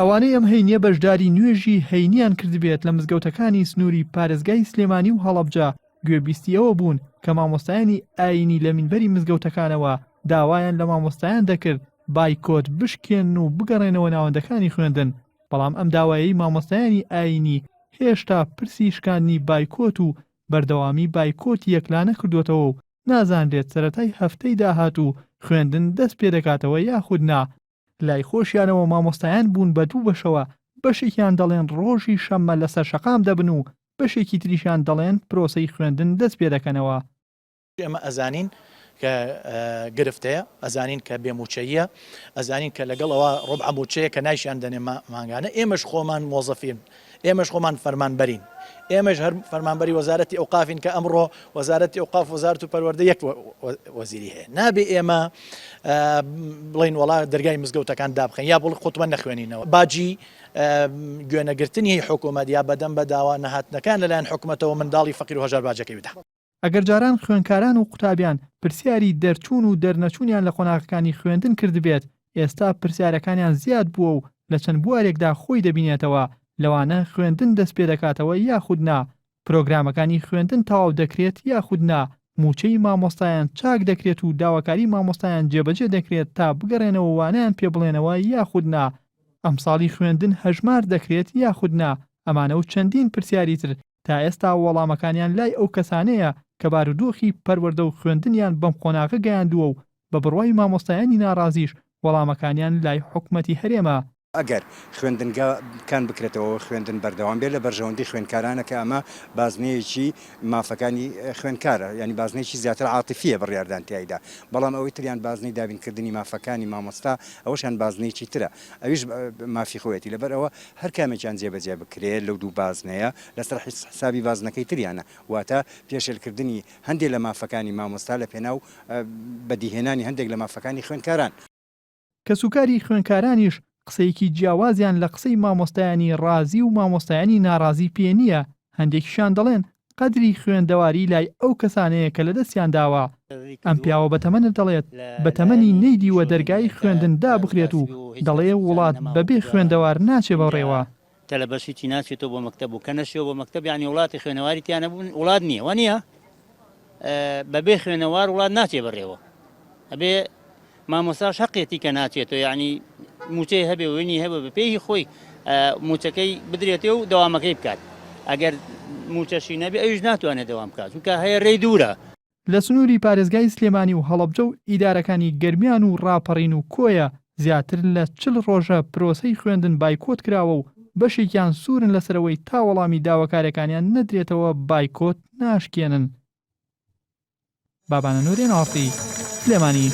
ئەوانەی ئەم هەینییە بەشداری نوێژی هەینیان کردبێت لە مزگەوتەکانی سنووری پارێزگای سلێمانی و هەڵەبجە گوێبیستی ئەوە بوون کە مامۆستایانی ئایینی لە مینبەری مزگەوتەکانەوە داوایان لە مامۆستایان دەکرد بایکۆت بشکێنن و بگەڕێنەوە ناوەندەکانی خوێندن، بەڵام ئەم داوایەی مامۆستایانی ئایینی هێشتا پرسی شکاندنی بایکۆت و بەردەوامی بایکۆتی یەکلانەکردووەتەوە و نازانرێت سەرەتای هەفتەی داهاتوو خوێندن دەست پێدەکاتەوە یاخود نا. لای خۆشیانەوە مامۆستایان بوون بە دوو بەشەوە، بەشێکیان دەڵێن ڕۆژی شەممە لەسەر شەقام دەبن و بەشێکی تریشیان دەڵێن پرۆسەی خوێندن دەست پێدەکەنەوە. ئێمە ئەزانین کە گرفتەیە، ئەزانین کە بێ مووچەییە، ئەزانین کە لەگەڵ ئەوە ڕوبعە مووچەیە کە نایشیان دەنێ مانگانە، ئێمەش خۆمان مۆزەفین، ئێمەش خۆمان فەرمانبەرین، ئێمەش هەر فەرمانبەری وەزارەتی ئەوقافین کە ئەمڕۆ وەزارەتی ئەوقاف وەزارەت و پەروەردە یەک وەزیری هەیە. نابێ ئێمە بڵێین وەڵا دەرگای مزگەوتەکان دابخەین یا بڵێ خوتبە نەخوێنینەوە. باجی گوێنەگرتنی حکوومەت یا بەدەم بە داوا نەهاتنەکان لەلایەن حکوومەتەوە منداڵی فەقیر و هەژار باجەکەی بدا. ئەگەر جاران خوێندکاران و قوتابیان پرسیاری دەرچوون و دەرنەچوونیان لە قۆناغەکانی خوێندن کردبێت، ئێستا پرسیارەکانیان زیاد بووە و لە چەند بوارێکدا خۆی دەبینێتەوە، لەوانە خوێندن دەستپێدەکاتەوە یاخود نا، پرۆگرامەکانی خوێندن تەواو دەکرێت یاخود نا، مووچەی مامۆستایان چاک دەکرێت و داواکاری مامۆستایان جێبەجێ دەکرێت تا بگەڕێنەوە وانەیان پێ بڵێنەوە یاخود نا، ئەمساڵی خوێندن هەژمار دەکرێت یاخود نا، ئەمانە و چەندین پرسیاری تر تا ئێستا وەڵامەکانیان لای ئەو کەسانەیە کە بارودۆخی پەروەردە و خوێندنیان بەم قۆناغە گەیاندووە و بە بڕوای مامۆستایانی ناڕازیش وەڵامەکانیان لای حکومەتی هەرێمە. ئەگەر خوێندنگا کان بکرێتەوە و خوێندن بەردەوام بێت لە بەرژەوەندی خوێندکارانە کە ئەمە بازنەیەکی مافەکانی خوێندکارە یانی بازنەیەکی زیاتر عاتیفیە بڕیاردان تیایدا بەڵام ئەوەی تریان بازنەی دابینکردنی مافەکانی مامۆستا ئەوەشیان بازنەیەکی ترە ئەویش مافی خۆیەتی لەبەر ئەوە هەر کامێکیان جێبەجێ بکرێت لەو دوو بازنەیە لەسەر حسابی بازنەکەی تریانە واتە پێشێلکردنی هەندێک لە مافەکانی مامۆستا لە پێناو بەدیهێنانی هەندێک لە مافەکانی خوێندکاران. کەسوکاری خوێندکارانیش قسەیەکی جیاوازیان لە قسەی مامۆستایانی ڕازی و مامۆستایانی ناڕازی پێ نییە، هەندێکیشیان دەڵێن قەدری خوێندەواری لای ئەو کەسانەیە کە لەدەستیان داوە. ئەم پیاوە بەتەمەنە دەڵێت بەتەمەنی نەیدیوە دەرگای خوێندن دابخرێت و دەڵێ وڵات بەبێ خوێندەوار ناچێ بەڕێوە. تەلەبەش هیچی ناچێتەوە بۆ مەکتەب و کە نەشیەوە بۆ مەکتەب یانی وڵاتی خوێنەواری تیا نەبوون وڵات نییە وە نییە بەبێ خوێنەوار وڵات ناچێ بەڕێوە ئەبێ مامۆستاش هەقێتی کە ناچێتەوە یعنی موچەی هەبێ وێنی هەبێ بە پێی خۆی موچەکەی بدرێتێ و دەوامەکەی بکات ئەگەر موچەشی نەبێ ئەویش ناتوانێت دەوام بکات چونکە هەیە ڕێی دوورە. لە سنووری پارێزگای سلێمانی و هەڵەبجە و ئیدارەکانی گەرمیان و ڕاپەڕین و کۆیە زیاتر لە 40 ڕۆژە پرۆسەی خوێندن بایکۆت کراوە و بەشێکیان سوورن لەسەر ئەوەی تا وەڵامی داواکاریەکانیان نەدرێتەوە بایکۆت ناشکێنن. بابانە نوری، ئێن ئاڕ تی، سلێمانی.